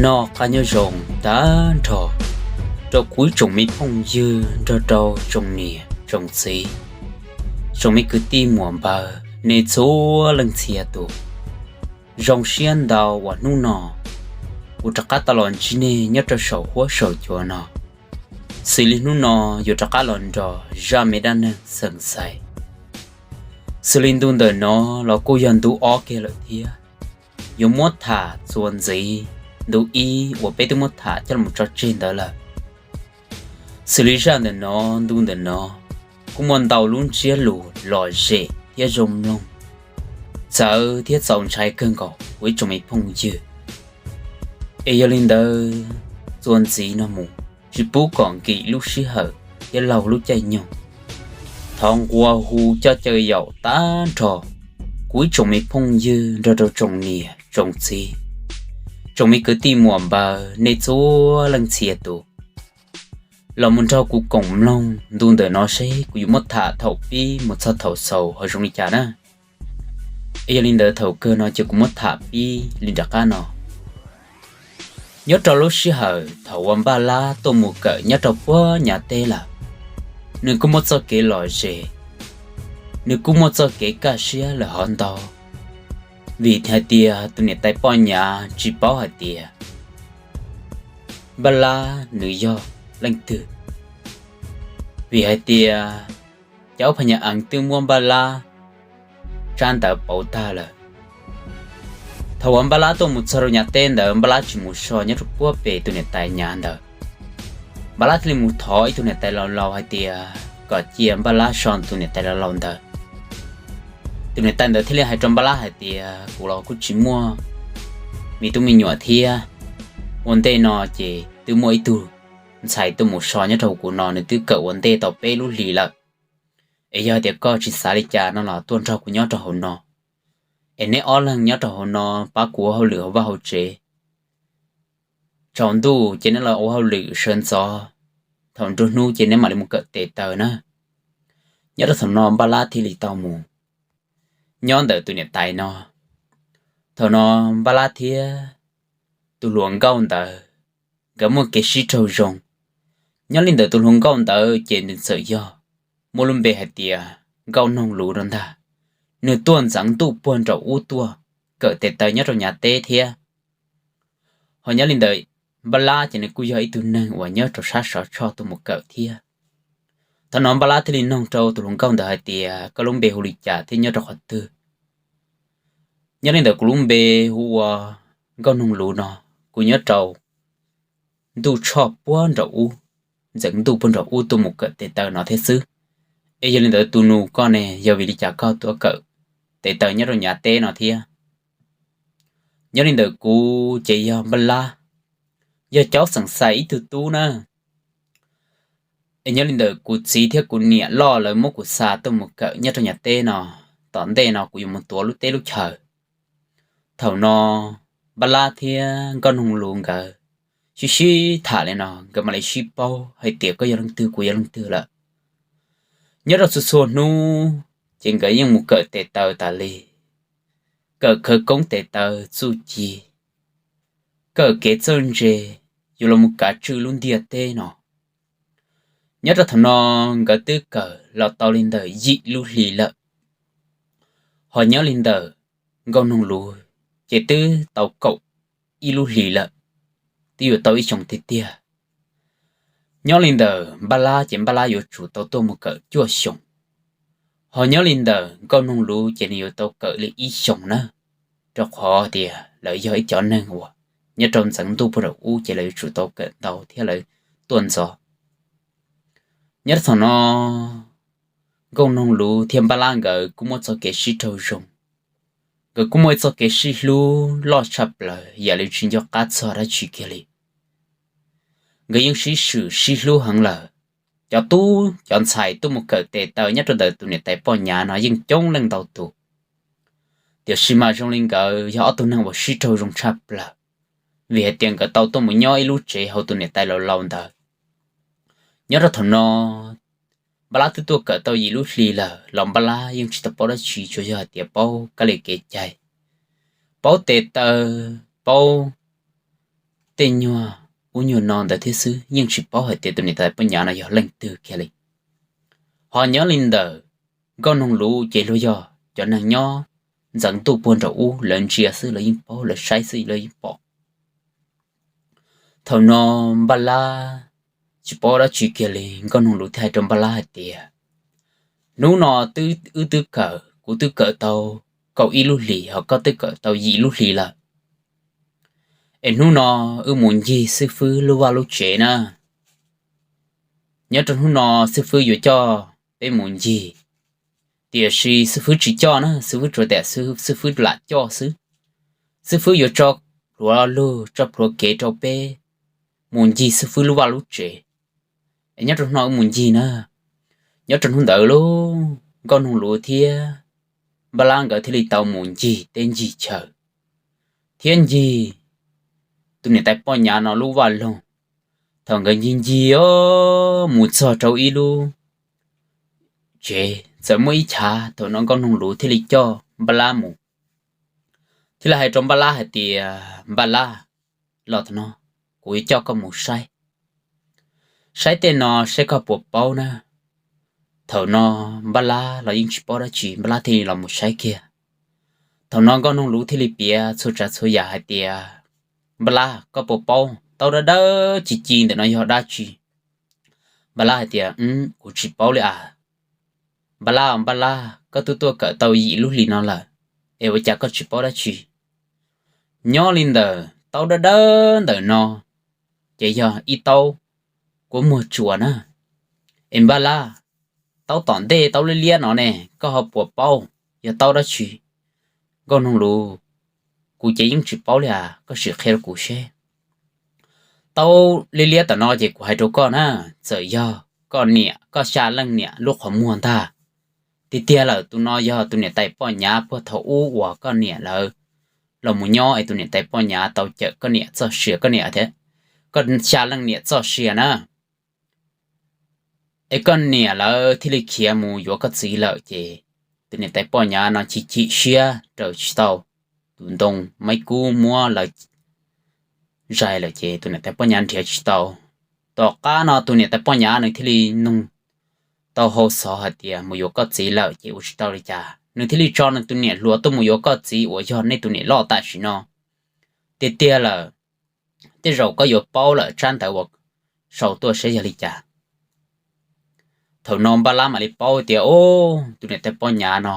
Noj qab nyob zoo tag nrho rau kuv ib tsoom me phooj ywg nrog rau tsoom niam tsoom txiv, tsoom me kwv tij muam npawg nej txhua leej txhia tus. Zoo siab ntau uas hnub no kuv rov qab tau los ntsib nej nyob rau saum huab saum cua no. Xws li hnub no yuav rov qab los nrog zaj me dab neeg xeem xais. Xws li ntu ntawm no los kuj yog ntu ob kiag lawm thiab, yuav muab tham txuas ntxiv ntu ib uas peb twb muab tham coj los tso tseg ntawd lawm. Xws li zaj ntawm no, ntu ntawm no kuj muaj ntau lub ntsiab lus lom zem thiab zoo mloog, txawv thiab txaus ntshai kawg nkaus kuv ib tsoom me phooj ywg. Es yog li ntawd, txuas ntxiv no mus tsis pub kom nkim lub sij hawm thiab laug lub caij nyoog, thov nqua hu coj caw yaum tag nrho kuv ib tsoom me phooj ywg nrog rau tsoom niam tsoom txiv, tsoom me kwv tij muam npawg nej txhua leej txhia tus los mus nrog kuv koom mloog ntu ntawm no seb kuv yuav muab tham thaum pib mus txog thaum xaus ho zoo li cas na. Es yog li ntawd thaum kawg no ces kuv muab tham pib li nram qab no. Nyob rau lub sij hawm thaum uas Npaj Lab tuaj mus kawm nyob rau puag Nyab teb lawm, nws kuj muaj txoj kev lom zem, nws kuj muaj txoj kev kaj siab lawm hov ntau, vim hais tias tus niam tais poj Nyab tsis paub hais tias Npaj Lab nws yog leej twg, vim hais tias Caub Phas Nyas Eev twb muab Npaj Lab tsab ntawv pauv tag lawm. Thaum uas Npaj Lab tuaj mus txog rau Nyab teb ntawd, Npaj Lab tsis mus so nyob rau puag pem tus niam tais Nyab ntawd. Npaj Lab thiaj li mus thov ib tug niam tais laus laus hais tias kom cia Npaj Lab so tus niam tais laus laus ntawd. Tus niam tais ntawd thiaj li hais rau Npaj Lab hais tias, kuv los kuj tsis muaj me tub me nyuam thiab, ua ntej no ces twb muaj ib tug ntxhais tuaj mus so nyob rau hauv kuv no, nws twb kawm ua ntej tau peb lub hlis lawm. Es yog tias koj tsis xav li cas no los tuaj nrog kuv nyob rau hauv no, es neb ob leeg nyob rau hauv no pab kuv ua hauj lwm hauv vaj hauv tsev. Tsaus ntuj ces neb los ua hauj lwm sawv ntxov, thaum nruab hnub ces neb mam li mus kawm tes taw na. Nyob rau thaum no Npaj Lab thiaj li tau mus nyob ntawm tus niam tais no. Thaum no Npaj Lab thiab tus hluas nkauj ntawd nkawd muaj kev sib raug zoo. Nyob li ntawm tus hluas nkauj ntawd ces nws txawm yog muaj lub npe hais tias Nkauj Noog Luv rau ntag. Nws tuaj ntxeev ntuj puag nraum ub tuaj kawm tes taw nyob rau Nyab teb thiab. Ho nyob li ntawm Npaj Lab ces nws kuj yog ib tug neeg uas nyob rau sab Sov Tshoj tuaj mus kawm thiab. Thaum no Npaj Lab thiaj li noog rau tus hluas nkauj ntawd hais tias, koj lub npe hu li cas thiab nyob rau qhov twg? Nyob li ntawm kuv lub npe hu ua Nkauj Noog Luv no, kuv nyob rau ntuj tshoj puag nraum ub, ntxeev ntuj puag nraum ub tuaj mus kawm tes taw no thiab xwb. Es yog li ntawd tus nus koj ne, yog vim li cas koj tuaj kawm tes taw nyob rau Nyab teb no thiab? Nyob li ntawm kuv ces yog Npaj Lab, yog Caub Xeem Xais ib tug tub na. Es nyob li ntawm kuv txiv thiab kuv niam loj lawv muab kuv xa tuaj mus kawm nyob rau Nyab teb no, tom ntej no kuv yuav mus tuav lub teb lub chaw. Thaum no Npaj Lab thiab Nkauj Noog Luv nkawd sib sib tham li no nkawd mam li sib paub hais tias koj yog leej twg kuv yog leej twg lawm. Nyob rau txhua txhua hnub ces nkawd yeej mus kawm tes taw tas li, kawm khawv koob tes taw txuj ci, kawm kev txawj ntse yuav los mus kav tswj lub ntiaj teb no. Nyob rau thaum no nkawd twb kawm los tau li ntawm yim lub hli lawm. Ho nyob li ntawm Nkauj Noog Luv ces twb tau kaum ib lub hlis lawm, twb yuav tau ib xyoos tiag tiag. Nyob li ntawm Npaj Lab ces Npaj Lab yuav tsum tau tuaj mus kawm cuaj xyoos. Ho nyob li ntawm Nkauj Noog Luv ces nws yuav tau kawm li ib xyoos na, rau qhov tias lawv yog ib cov neeg uas nyob rau ntxeev ntuj puag nraum ub ces lawv yuav tsum tau kawm ntau thiab lawv tuaj ntxov. Nyob rau thaum no Nkauj Noog Luv thiab Npaj Lab nkawd kuj muaj txoj kev sib raug zoo. Nkawd kuj muaj ib txoj kev sib hlub loj tshaj plaws yam li tsis nco qab txog dab tsi kiag li. Nkawd yeej sib swm sib hlub heev lawm. Cov tub cov ntxhais tuaj mus kawm tes taw nyob rau ntawm tus niam tais poj Nyav no yeej coob leej ntau tus. Tiam sis mas zoo li nkawd yog ob tug neeg uas sib raug zoo tshaj plaws, vim hais tias nkawd tau tuaj mus nyob ib lub tsev hauv tus niam tais laus laus ntawd. Nyob rau thaum no, Npaj Lab twb tuaj kawm tau yim lub hli lawm los Npaj Lab yeej tsis tau paub dab tsi, tsuas yog hais tias paub kab li kev cai, paub tes taw, paub tej nyuag ub nyuag no ntawd thiab xwb, yeej tsis paub hais tias tus niam tais poj nyav no yog leej twg kiag li. Ho nyob li ntawm Nkauj Noog Luv ces luag yog cov neeg nyob ntxeev ntuj puag nraum ub, lawv ntsia xwb lawv yeej paub, lawv saib xwb lawv yeej pom. Thaum no Npaj Lab tsis paub dab tsi kiag li, Nkauj Noog Luv thiaj hais rau Npaj Lab hais tias, hnub no twb, wb twb kawm, kuv twb kawm tau kaum ib lub hlis, ho koj twb kawm tau yim lub hlis lawm. Es hnub no wb mus ncig xib fwb lub vaj lub tsev na. Nyob rau hnub no xib fwb yuav coj peb mus ncig, tiam sis xib fwb tsis coj na, xib fwb tsuas tias xib fwb lam coj xwb. Xib fwb yuav tso plhuav lug, tso plhuav kev rau peb mus ncig xib fwb lub vaj lub tsev. Es nyob rau hnub no wb mus ncig na. Nyob rau hnub ntawd lub Nkauj Noog Luv thiab Npaj Lab nkawd thiaj li tau mus ncig teb ncig chaw thiab ncig tus niam tais poj nyav no lub vaj loog. Thaum nkawd ncig ncig os, mus txog rau ib lub tsev, txawm muaj ib chav, thaum no Nkauj Noog Luv thiaj li coj Npaj Lab mus, thiaj li hais rau Npaj Lab hais tias, Npaj Lab, los tom no, kuv yuav coj koj mus saib, saib tej no saib koj puas paub na. Thaum no Npaj Lab los yeej tsis paub dab tsi, Npaj Lab thiaj li los mus saib kiag. Thaum no Nkauj Noog Luv thiaj li piav txhua tsav txhua yam hais tias, Npaj Lab, koj puas paub taub dawb dawb ci ci ntawm no yog dab tsi? Npaj Lab hais tias, kuv tsis paub li as. Npaj Lab, Npaj Lab, koj twb tuaj kawm tau yim lub hlis no lawm, es ua cas koj tsis paub dab tsi? Nyob li ntawm taub dawb dawb ntawm no ces yog ib taub kua muag tsuas na. Es Npaj Lab, taub tom ntej taub liab liab no ne, koj ho puas paub yog taub dab tsi? Nkauj Noog Luv, kuv ces yeej tsis paub li as, koj sim qhia rau kuv seb. Taub liab liab tom no ces kuv hais rau koj na, txawm yog koj niam, koj xya leej niam lub qhov muag ntag. Tiag tiag lawm, tus no yog tus niam tais poj nyav puag thaum ub uas koj niam lawv los mus nyob es tus niam tais poj nyav tau cawm koj niam txoj sia, koj niam thiab koj xya leej niam txoj sia na. Es koj niam lawv thiaj li khiav mus yuav koj txiv lawm ces tus niam tais poj nyav no chim chim siab raws tsis tau, tus ntoo maib kub muab lawv zais lawm ces tus niam tais poj nyav nrhiav tsis tau. Tom qab no tus niam tais poj nyav nws thiaj li nug tau hau xov hais tias mus yuav koj txiv lawm ces ua tsis tau li cas, nws thiaj li tso nws tus niam hluas tuaj mus yuav koj txiv uas yog nej tus niam loj tam sim no. Tiag tiag lawm, tej zaum koj yuav paub lawm tsab ntawv uas sau tuaj saib yog li cas. Thaum no Npaj Lab mam li paub tias, o, tus niam tais poj nyav no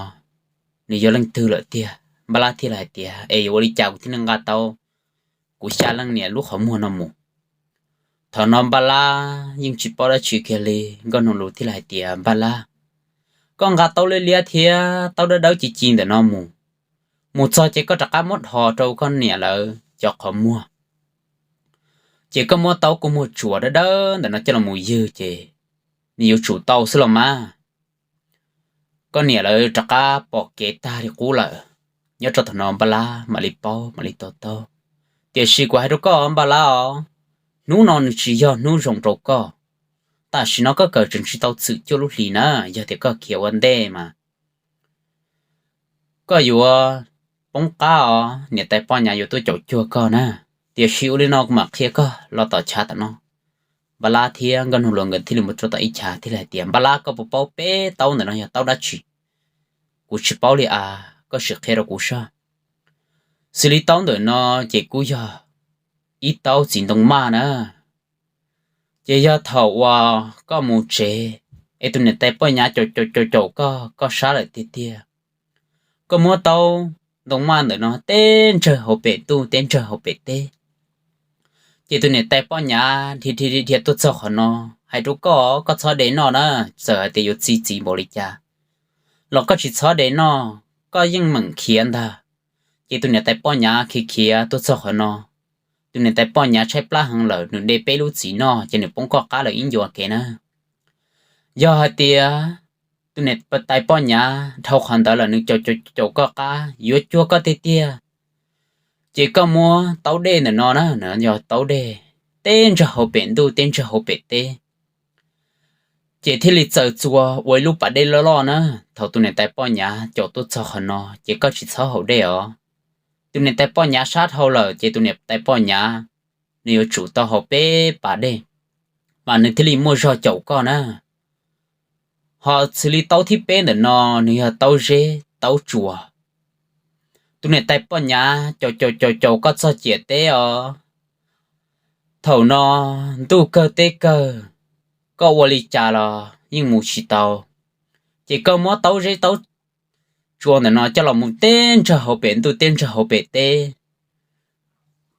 nws yog leej twg lawm tiag. Npaj Lab thiaj li hais tias, es yuav ua li cas kuv thiaj li nqa tau kuv xya leej niam lub qhov muag no mus? Thaum no Npaj Lab yeej tsis paub dab tsi kiag li, Nkauj Noog Luv thiaj li hais tias, Npaj Lab, koj nqa taub liab liab thiab taub dawb dawb ci ci ntawm no mus, mus txog ces koj rov qab muab dhos rau koj niam lawv cov qhov muag, ces koj muab taub kua muag tsuas dawb dawb ntawm no coj los mus ywg ces nws yuav tsum tau xwb los mas. Koj niam lawv rov qab pom kev tag li qub lawm. Nyob rau thaum no Npaj Lab mam li paub mam li to taub. Tiam sis kuv hais rau koj Npaj Lab os, hnub no nws tsis yog hnub zoo rau koj. Tam sim no koj kawm tseem tsis tau txwm cuaj lub hlis na, yog tias koj khiav ua ntej mas koj yuav poob qab os, niam tais poj nyav yuav tuaj caum cuag koj na. Tiam sis ua li no kuv mam qhia koj los tom chav tom no. Npaj Lab thiab Nkauj Noog Luv nkawd thiaj li mus rau tom ib chav thiaj li hais tias, Npaj Lab, koj puas paub peb taub ntawm no yog taub dab tsi? Kuv tsis paub li as, koj sim qhia rau kuv soj. Xws li taub ntawm no ces kuj yog ib taub txiv ntoo maj na. Ces yog thaum uas koj mus tsev es tus niam tais poj nyav caum caum caum caum koj, koj sab lawm tiag tiag, koj muab taub ntoo maj ntawm no teb ntsawg hauv pem ntuj teb ntsawg hauv pem teb, ces tus niam tais poj nyav dhia dhia dhia tuaj txog qhov no, hais rau koj, koj txhob de noj na, txawm hais tias yuav txi txiv npaum li cas los koj tsis txhob de noj, koj yeej meem khiav ntag. Ces tus niam tais poj nyav khiav khiav tuaj txog qhov no, tus niam tais poj nyav tshaib plab heev lawm, nws de peb lub txiv noj ces nws poob koj qab lawm ib ncua kev na. Yog hais tias tus niam tais poj nyav dhau qhov ntawd lawm nws caum caum caum koj qab yuav cuag koj tiag tiag, ces koj muab taub dej ntawm no na, yog taub dej, teb ntsawg hauv pem ntuj teb ntsawg hauv pem teb, ces thiaj li txaws txuas ua ib lub pas dej loj loj na. Thaum tus niam tais poj nyav caum tuaj txog qhov no ces koj tsis txhob haus dej os. Tus niam tais poj nyav sab dhau lawm ces tus niam tais poj nyav nws yuav tsum tau haus peb pas dej, mas nws thiaj li muaj zog caum koj na. Ho xws li taub thib peb ntawm no, nws yog taub zeb taub tsua. Tus niam tais poj nyav caum caum caum caum koj txog ciam teb os. Thaum no ntuj kawg teb kawg, koj ua li cas los yeej mus tsis tau. Ces koj muab taub zeb taub tsua ntawm no coj los mus teb ntsag hauv pem ntuj teb ntsag hauv pem teb,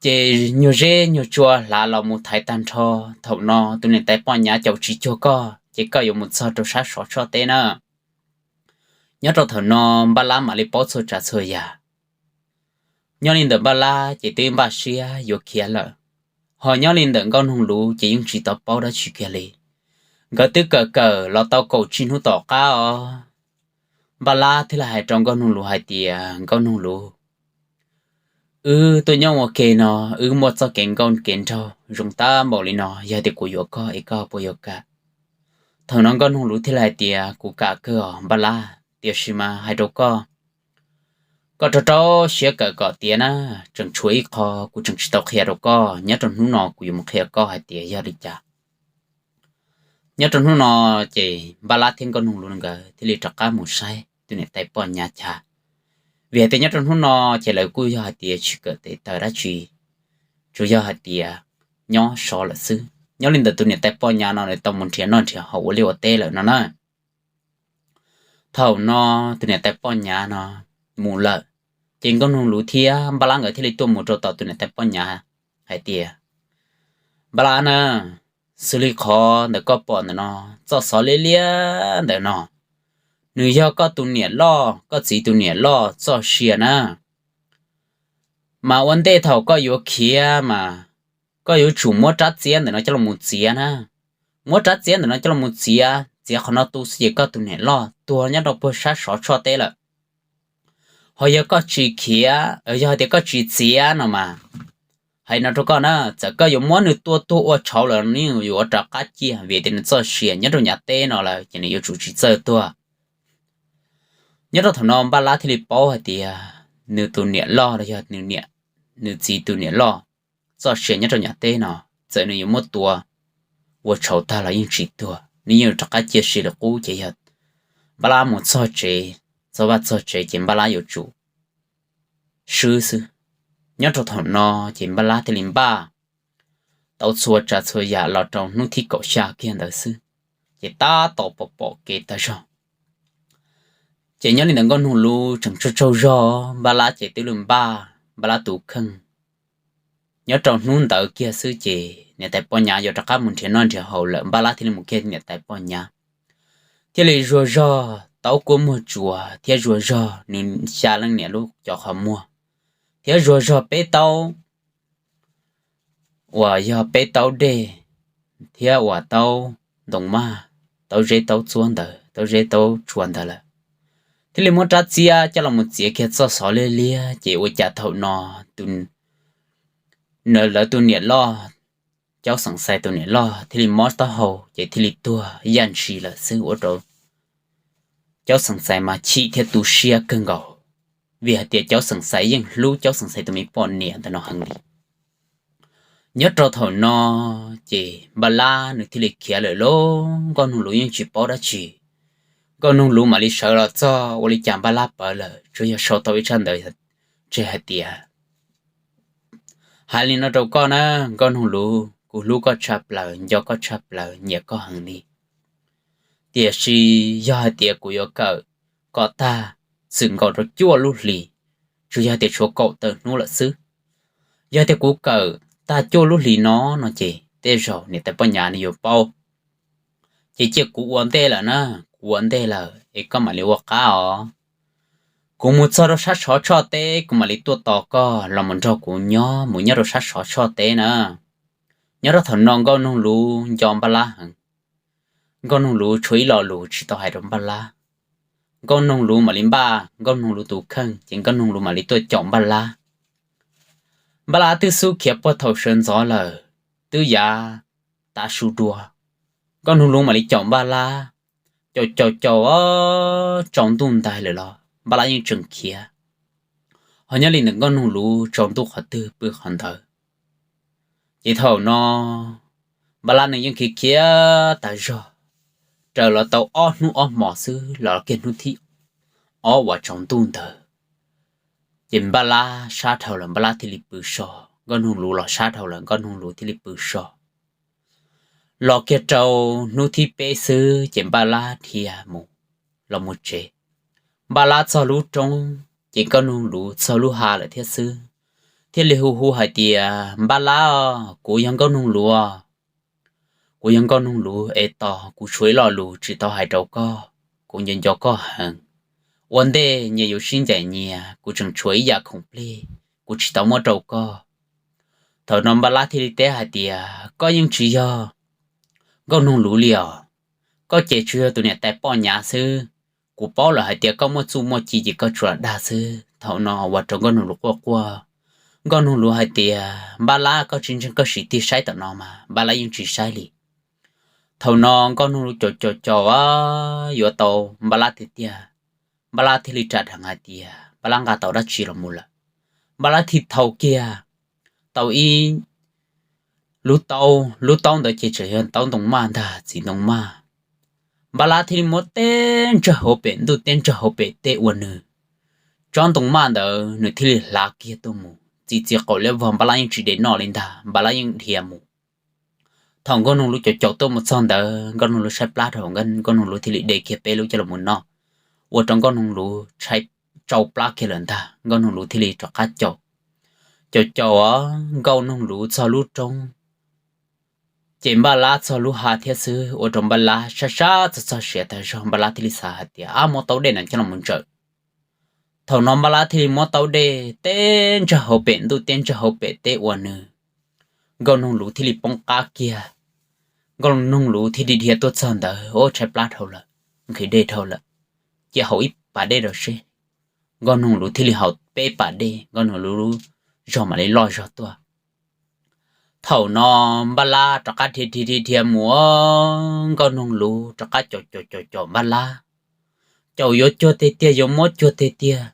ces nyuag zeb nyuag tsua hlav los mus thaiv tag nrho. Thaum no tus niam tais poj nyav caum tsis cuag koj, ces koj yuav mus txog rau sab Sov Tshoj teb na. Nyob rau thaum no, Npaj Lab mam li paub txhua tsav txhua yam. Nyob li ntawm Npaj Lab ces twb npaj siab yuav khiav lawm, ho nyob li ntawm Nkauj Noog Luv ces yeej tsis tau paub dab tsi kiag li. Nkawd twb kawm kawm los tau kaum tsib hnub tom qab os, Npaj Lab thiaj li hais rau Nkauj Noog Luv hais tias, Nkauj Noog Luv, wb tuaj nyob ua ke no, wb muaj txoj kev nkauj kev nraug zoo tab npaum li no, yog tias kuv yuav koj es koj puas yuav kam? Thaum no Nkauj Noog Luv thiaj li hais tias, kuv kam kawg os Npaj Lab, tiam sis mas hais rau koj, koj rau rau siab kawm kom tiav na, tseem tshuav ib qho kuv tseem tsis tau qhia rau koj, nyob rau hnub no kuv yuav mus qhia koj hais tias yog li cas. Nyob rau hnub no ces Npaj Lab thiab Nkauj Noog Luv nkawd thiaj li rov qab mus saib tus niam tais poj nyav chaw, vim hais tias nyob rau hnub no ces lawv kuj yog hais tias tsis kawm tes taw dab tsi, tsuas yog hais tias nyob sov lawm xwb. Nyob li ntawm tus niam tais poj nyav no nws tau mus nrhiav noj nrhiav haus ua liaj ua teb lawm no na. Thaum no tus niam tais poj nyav no mus lawm, ces Nkauj Noog Luv thiab Npaj Lab nkawd thiaj li tuaj mus rau tom tus niam tais poj nyav hais tias, Npaj Lab na, xws li qhov ntawm koj pom ntawm no, txoj xov liab liab ntawm no, nws yog koj tus niam loj, koj txiv tus niam loj txoj sia na. Mas ua ntej thaum koj yuav khiav mas koj yuav tsum muab rab txiab ntawm no coj los mus txiav na. Muab rab txiab ntawm no coj los mus txiav, txiav qhov no tu xwb ces koj tus niam loj tuag nyob rau puag sab Sov Tshoj teb lawm. Ho yog koj tsis khiav, yog hais tias koj tsis txiav no mas, hais no rau koj na, txawm koj yuav muab nws tua tuag ua tshauv lawm nws yuav rov qab ciaj, vim tias nws txoj sia nyob rau nyav teb no lawm ces nws yuav tsum tsis txawj tuag. Nyob rau thaum no Npaj Lab thiaj li paub hais tias nws tus niam loj los yog nws txiv tus niam loj txoj sia nyob rau nyav teb no, txawm nws yuav muab tua ua tshauv tag los yeej tsis tuag, nws yeej rov qab ciaj sia li qub. Ces yog Npaj Lab mus txog tsev, txog vaj txog tsev ces Npaj Lab yuav tsum swb xwb. Nyob rau thaum no ces Npaj Lab thiaj li npaj tau txhua tsav txhua yam los rau hnub thib kaum xya kiag ntawd xwb, ces tab tom pom pom kev tag zog. Ces nyob li ntawd Nkauj Noog Luv tseem tsaug tsaug zog, Npaj Lab ces twb lub npaj, Npaj Lab tus kheej. Nyob rau hnub ntawd kiag xwb ces niam tais poj nyav yuav rov qab mus nrhiav noj nrhiav haus lawm, Npaj Lab thiaj li mus kiag niam tais poj nyav, thiaj li zuag zog taub kuab muag tsuas thiab zuag zog nws xya leej niam lub cov qhov muag, thiab zuag zog peb taub uas yog peb taub dej thiab uas taub ntoo maj, taub zeb taub txuab ntawd, taub zeb taub tsua ntawd lawm, thiaj li muab rab txiab coj los mus txiav kiag txoj xov liab liab. Ces ua cas thaum no lawv tus niam loj, Caub Xeem Xais tus niam loj thiaj li mob taub hau ces thiaj li tuag yaj ntshis lawm xwb, ua rau Caub Xeem Xais mas chim thiab tu siab kawg nkaus, vim hais tias Caub Xeem Xais yeej hlub Caub Xeem Xais tus me poj niam ntawm no heev li. Nyob rau thaum no ces Npaj Lab nws thiaj li khiav lawm lauj, Nkauj Noog Luv yeej tsis paub dab tsi. Nkauj Noog Luv mam li sawv los txog ua li cas Npaj Lab pawv lawm, tsuas yog sau tau ib tsab ntawv tseg hais tias, hais li no rau koj na, Nkauj Noog Luv, kuv hlub koj tshaj plaws, nco koj tshaj plaws, nyiam koj heev li. Tiam sis yog hais tias kuv yuav kawm kom tag txwm nkaus rau cuaj lub hlis, tsuas yog tias tshuav kaum tawm hnub lawm xwb. Yog tias kuv kawm tag cuaj lub hlis no no ces tej zaum niam tais poj nyav nws yuav paub. Ces cia kuv ua ntej lawm na, kuv ua ntej lawm es koj mam li ua qab os. Kuv mus txog rau sab Sov Tshoj teb kuv mam li tuaj tos koj los mus nrog kuv nyob, mus nyob rau sab Sov Tshoj teb na. Nyob rau thaum no Nkauj Noog Luv nco Npaj Lab heev. Nkauj Noog Luv tshuav ib lo lus tsis tau hais rau Npaj Lab. Nkauj Noog Luv mam li npaj Nkauj Noog Luv tus kheej ces Nkauj Noog Luv mam li tuaj caum Npaj Lab. Npaj Lab twb xub khiav puag thaum sawv ntxov lawm, twb yav tav su dua, Nkauj Noog Luv mam li caum Npaj Lab. Caum caum caum, tsaus ntuj ntais lawm los Npaj Lab yeej tseem khiav. Ho nyob li ntawm Nkauj Noog Luv tsaus ntuj qhov twg pw qhov ntawd. Ces thaum no Npaj Lab nws yeej khiav khiav tas zog, raws los tau ob hnub ob hmos xwb los kiag hnub thib ob uas tsaus ntuj ntawd, ces Npaj Lab sab dhau lawm Npaj Lab thiaj li pw so, Nkauj Noog Luv los sab dhau lawm Nkauj Noog Luv thiaj li pw so. Los kiag rau hnub thib peb xwb ces Npaj Lab dhia mus los mus tsev. Npaj Lab txog lub roob ces Nkauj Noog Luv txog lub hav lawm thiab xwb, thiaj li hu hu hais tias, Npaj Lab os, kuv yog Nkauj Noog Luv. Kuv yog Nkauj Noog Luv es tos kuv tshuav ib lo lus tsis tau hais rau koj, kuv nco nco koj heev. Ua ntej nyias yuav sib ncaim nyias kuv tseem tshuav ib yam khoom plig kuv tsis tau muab rau koj. Thaum no Npaj Lab thiaj li teb hais tias, koj yeej tsis yog Nkauj Noog Luv li os. Koj ces tsuas yog tus niam tais poj nyav xwb. Kuv paub lawm hais tias koj muaj txuj muaj ci ces koj tsuas dag xwb. Thaum no ua rau Nkauj Noog Luv quaj quaj. Nkauj Noog Luv hais tias, Npaj Lab, koj tsis ntseeg koj sim tig saib tom no mas. Npaj Lab yeej tsis saib li. Thaum no Nkauj Noog Luv caum caum caum yuav tau Npaj Lab tiag tiag, Npaj Lab thiaj li ras dheev hais tias Npaj Lab nqa tau dab tsi los mus lawm. Npaj Lab thiaj thau kiag tau ib lub taub, lub taub ntawd ces tseem yog taub ntoo maj ntag, txiv ntoo maj. Npaj Lab thiaj li muab teb ntsag hauv pem ntuj teb ntsag hauv pem teb ua nws, tsob ntoo maj ntawd nws thiaj li hlav kiag tuaj mus txi txiv qaum liab vog. Npaj Lab yeej tsis de noj li ntag, Npaj Lab yeej dhia mus. Thaum Nkauj Noog Luv caum caum tuaj mus txog ntawd, Nkauj Noog Luv tshaib plab dhau, Nkauj Noog Luv thiaj li de kiag peb lub coj los mus noj, ua rau Nkauj Noog Luv tsau plab kiag lawm ntag. Nkauj Noog Luv thiaj li rov qab caum, caum caum Nkauj Noog Luv txog lub roob, ces Npaj Lab txog lub hav thiab xwb, ua rau Npaj Lab sab sab txog txog siav tag zog, Npaj Lab thiaj li xav hais tias, ab, muab taub dej no coj los mus ntsawm. Thaum no Npaj Lab thiaj li muab taub dej teb ntsag hauv pem ntuj teb ntsag hauv pem teb ua nws, Nkauj Noog Luv thiaj li poob qab kiag. Nkauj Noog Luv thiaj li dhia tuaj txog ntawd, ua tshaib plab dhau lawm, nqhis dej dhau lawm, cia haus ib pas dej rau seb. Nkauj Noog Luv thiaj li haus peb pas dej, Nkauj Noog Luv zog mam li loj zog tuaj. Thaum no Npaj Lab rov qab dhia dhia dhia dhia mus, Nkauj Noog Luv rov qab caum caum caum caum Npaj Lab, caum yuav cuag tiag tiag, yuav muab cuag tiag tiag.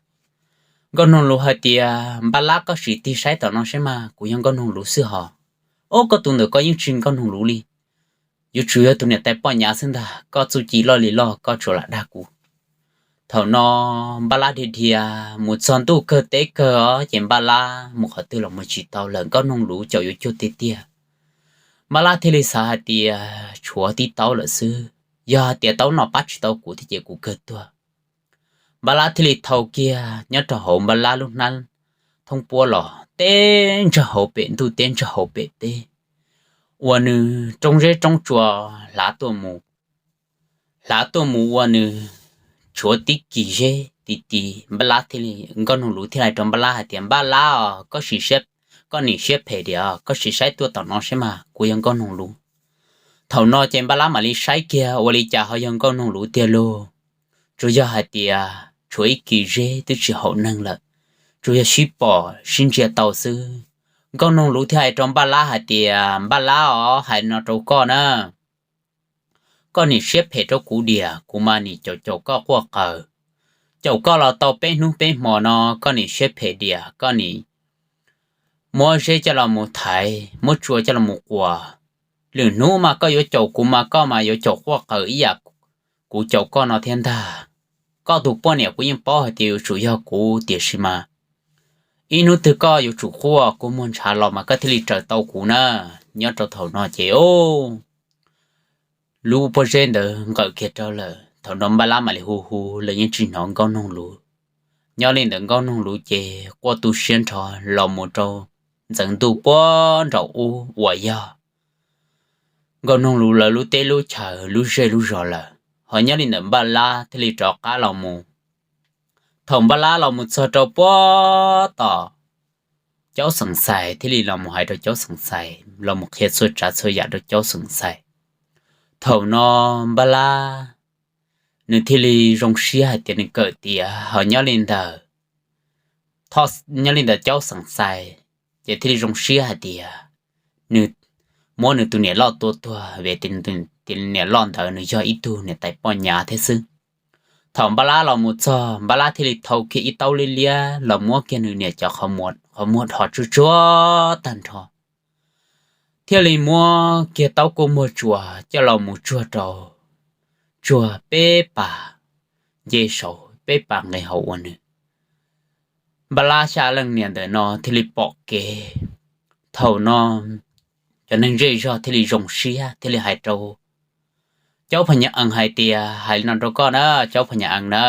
Nkauj Noog Luv hais tias, Npaj Lab, koj sim tig saib tom no seb mas, kuv yog Nkauj Noog Luv xwb hos. Ob, koj tus ntawm koj yeej tsis Nkauj Noog Luv li, yuav tsum yog tus niam tais poj nyav xwb ntag, koj txuj ci loj li loj, koj tsuas lam dag kuv. Thaum no Npaj Lab dhia dhia mus txog ntuj kawg teb kawg os, ces Npaj Lab mus qhov twg los mus tsis tau lawm, Nkauj Noog Luv caum yuav cuag tiag tiag. Npaj Lab thiaj li xav hais tias tshuav tib taub lawm xwb, yog hais tias taub no pab tsis tau kuv thiab ces kuv kawg tuag. Npaj Lab thiaj li thau kiag nyob rau hauv Npaj Lab lub hnab thoob puab los teb ntsag hauv pem ntuj teb ntsag hauv pem teb, ua nws roob zeb roob tsua hlav tuaj mus, hlav tuaj mus ua nws tshuav tib kis zeb ti ti. Npaj Lab thiaj li, Nkauj Noog Luv thiaj hais rau Npaj Lab hais tias, Npaj Lab os, koj sim siab, koj nim siab phem diam, koj sim saib tuaj tom no seb mas, kuv yog Nkauj Noog Luv. Thaum no ces Npaj Lab mam li saib kiag, ua li cas ho yog Nkauj Noog Luv tiag lauj. Tsuas yog hais tias tshuav ib kis zeb twb tsis haum neeg lawm, tsuas yog sib pom sib ntsia tau xwb. Nkauj Noog Luv thiaj hais rau Npaj Lab hais tias, Npaj Lab os, hais no rau koj na, koj nim siab phem rau kuv diam, kuv mas nim caum caum koj quaj qaws, caum koj los tau peb hnub peb hmo no, koj nim siab phem diam, koj nim muab zeb coj los mus thaiv, muab tsua coj los mus quas. Lwm hnub mas koj yuav caum kuv mas koj mas yuav caum quaj qaws ib yam kuv caum koj no thiab ntag. Koj tus poj niam kuv yeej paub hais tias yuav tsum yog kuv, tiam sis mas ib hnub twg koj yuav tsum quaj kua muag ntshav los mas koj thiaj li raws tau kuv na. Nyob rau thaum no ces lub pob zeb ntawd nqawm kiag rau lawm. Thaum no Npaj Lab mam li hu hu, lawv yeej tsis hnov Nkauj Noog Luv. Nyob li ntawd Nkauj Noog Luv ces quaj tu siab nrho los mus rau ntxeev ntuj puag nraum ub uas yog Nkauj Noog Luv lawv lub teb lub chaw lub zej lub zos lawm. Ho nyob li ntawd Npaj Lab thiaj li rov qab los mus. Thaum Npaj Lab los mus txog rau puag tom Caub Xeem Xais thiaj li los mus hais rau Caub Xeem Xais, los mus qhia txhua tsav txhua yam rau Caub Xeem Xais. Thaum no Npaj Lab nws thiaj li zoo siab hais tias nws kawm tiav. Ho nyob li ntawd, nyob li ntawd Caub Xeem Xais ces thiaj li zoo siab hais tias nws muab nws tus niam loj tua tuag, vim tias niam loj ntawd nws yog ib tug niam tais poj nyav thiab xwb. Thaum Npaj Lab los mus txog, Npaj Lab thiaj li thau kiag ib taub liab liab los muab kiag nws niam cov qhov muag dhos tsuag tsuag tag nrho. thiaj li muab kiag taub kuj muag tsuas coj los mus tsuag rau, tsuag peb pas nce saud peb pas nqis hauv ua nws. Npaj Lab xya leej niam ntawm no thiaj li pom kev. Thaum no cov neeg zej zog thiaj li zoo siab thiaj li hais rau Caub Pha Nya Ees hais tias, hais li no rau koj na, Caub Pha Nya Ees na.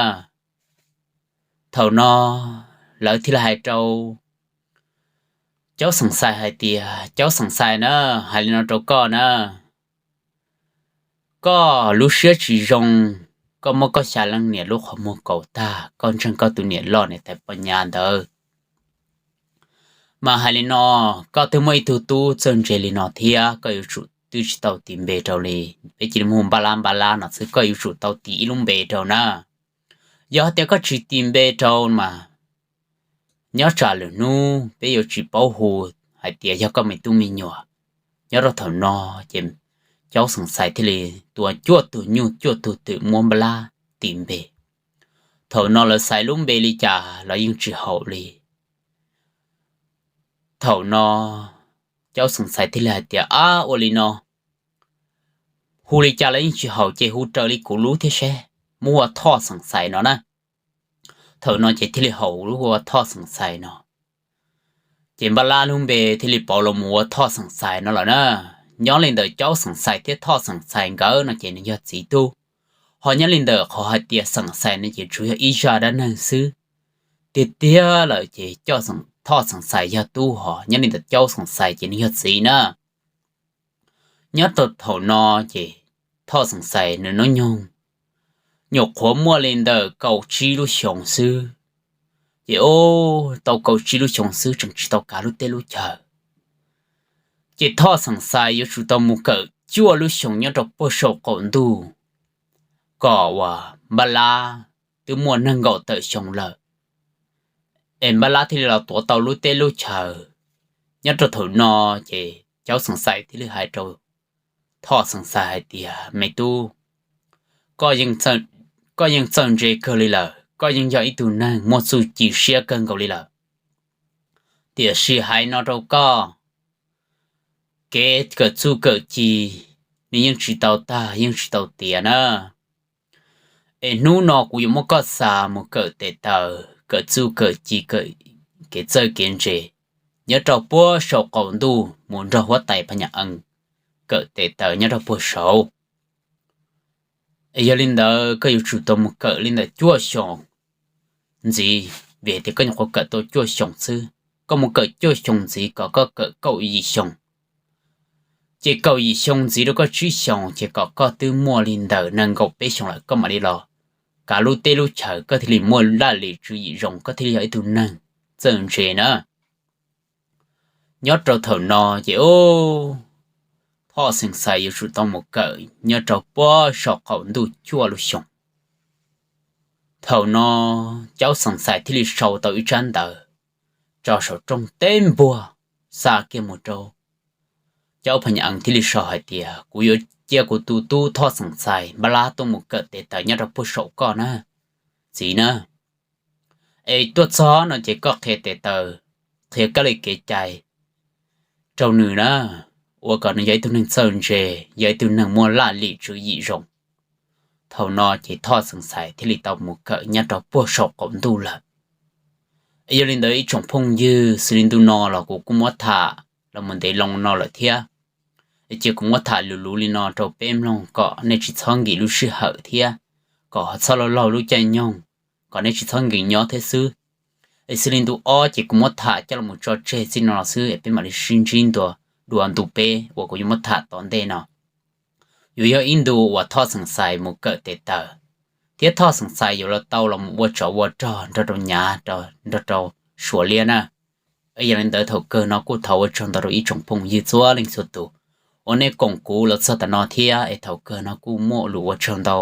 Thaum no lawv thiaj li hais rau Caub Xeem Xais hais tias, Caub Xeem Xais na, hais li no rau koj na, koj lub siab tsis zoo, koj muab koj xya leej niam lub qhov muag kaus tag, koj ntseeg koj tus niam loj niam tais poj nyav ntawd. Mas hais li no, koj twb muaj ib tug tub txawj ntse li no thiab koj yuav tsum twb tsis tau tis npe rau li. Peb cia li hu Npaj Lab Npaj Lab no xwb, koj yuav tsum tau tis ib lub npe rau na. Yog hais tias koj tsis tis npe rau mas nyob tsam lwm hnub peb yuav tsis paub hu hais tias yog koj me tub me nyuam. Nyob rau thaum no ces Caub Xeem Xais thiaj li tua cuaj tug nyuj cuaj tug twm muab Npaj Lab tis npe. Thaum no lawv xaiv lub npe li cas los yeej tsis haum li. Thaum no Caub Xeem Xais thiaj li hais tias, ab, ua li no, hu li cas los yeej tsis haum ces hu raws li kuv lub thiab seb, muab ua Thoj Xeem Xais no na. Thaum no ces thiaj li haum lub ua Thoj Xeem Xais no. Ces Npaj Lab lub npe thiaj li pauv los mus ua Thoj Xeem Xais no lawm na. Nyob li ntawm Caub Xeem Xais thiab Thoj Xeem Xais nkawd no ces nws yog txiv tub. Ho nyob li ntawm qhov hais tias Xeem Xais no ces tsuas yog ib zaj dab neeg xwb. Tiag tiag lawm ces Thoj Xeem Xais yog tub, ho nyob li ntawm Caub Xeem Xais ces nws yog txiv na. Nyob rau thaum no ces Thoj Xeem Xais nws hnub nyoog nyuam qhuav muaj li ntawm kaum tsib lub xyoos xwb. Ces tau kaum tsib lub xyoos xwb tseem tsis tau kav lub teb lub chaw. Ces Thoj Xeem Xais yuav tsum tau mus kawm cuaj lub xyoos nyob rau puag saum qaum ntuj, kom uas Npaj Lab twb muaj nees nkaum tawm xyoo lawm, es Npaj Lab thiaj li los tuav tau lub teb lub chaw. Nyob rau thaum no ces Caub Xeem Xais thiaj li hais rau Thoj Xeem Xais hais tias, me tub, koj yeej txawj ntse kawg li lawm, koj yeej yog ib tug neeg muaj txuj ci siab kawg nkaus li lawm. Tiam sis hais no rau koj, kev kawm txuj kawm ci nws yeej tsis tau tag yeej tsis tau tiav na. Es hnub no kuv yuav muab koj xa mus kawm tes taws, kawm txuj kawm ci, kev txawj kev ntse nyob rau puag saum qaum ntuj mus nrog huab tais Phas Nyas Ees kawm tes taws nyob rau puag saud. Es yog li ntawd koj yuav tsum tau mus kawm li ntawm cuaj xyoos ntxiv, vim tias koj nyuam qhuav kawm tau cuaj xyoos xwb, koj mus kawm cuaj xyoos ntxiv kom koj kawm kaum yim xyoos. Ces kaum yim xyoo ntxiv rau koj tsib xyoos ces kom koj twb muaj li ntawm nees nkaum peb xyoos lawm koj mam li los kav lub teb lub chaw, koj thiaj li muaj laj lim tswv yim zoo, koj thiaj li yog ib tug neeg txawj ntse na. Nyob rau thaum no ces Thoj Xeem Xais yuav tsum tau mus kawm nyob rau puag saum qaum ntuj cuaj lub xyoos. Thaum no Caub Xeem Xais thiaj li sau tau ib tsab ntawv tso saum rooj teb npuag xa kiag mus rau Caub Phas Nyas Ees thiaj li sau hais tias, kuv yuav cia kuv tus tub Thoj Xeem Xais Npaj Lab tuaj mus kawm tes taws nyob rau puag saum koj na, txiv na. Es tuaj txog no ces koj qhia tes taws, qhia kab li kev cai rau nws na, ua kom nws yog ib tug neeg txawj ntse, yog ib tug neeg muaj laj lim tswv yim zoo. Thaum no ces Thoj Xeem Xais thiaj li tau mus kawm nyob rau puag saum qaum ntuj lawm. Yog li ntawd ib tsoom phooj ywg, xws li ntu no los kuv kuj muab tham los mus ntev loo no lawm thiab. Ces kuv muab tham luv luv li no rau peb mloog kom nej tsis txhob nkim lub sij hawm thiab kom ho txhob laug laug lub caij nyoog, kom nej tsis txhob nkees nyob thiab xwb. Es xws li ntu ob ces kuv muab tham coj los tso tseg txij no xwb es peb mam li sib ntsib ntua dua ntu peb uas kuv yuav muab tham tom ntej no. Yuav yog ib ntu uas Thoj Xeem Xais mus kawm tes taws, thiab Thoj Xeem Xais yuav los tau los mus ua tsov ua rog nrog rau Nyav, nrog rau Suav Liab na. Yog li ntawd thaum kawg no kuj thov ua tsaug ntau rau ib tsoom phooj ywg txhua leej txhua tus uas nej koom kuv los txog tam no thiab es thaum kawg no kuj muaj lus ua tsaug ntau.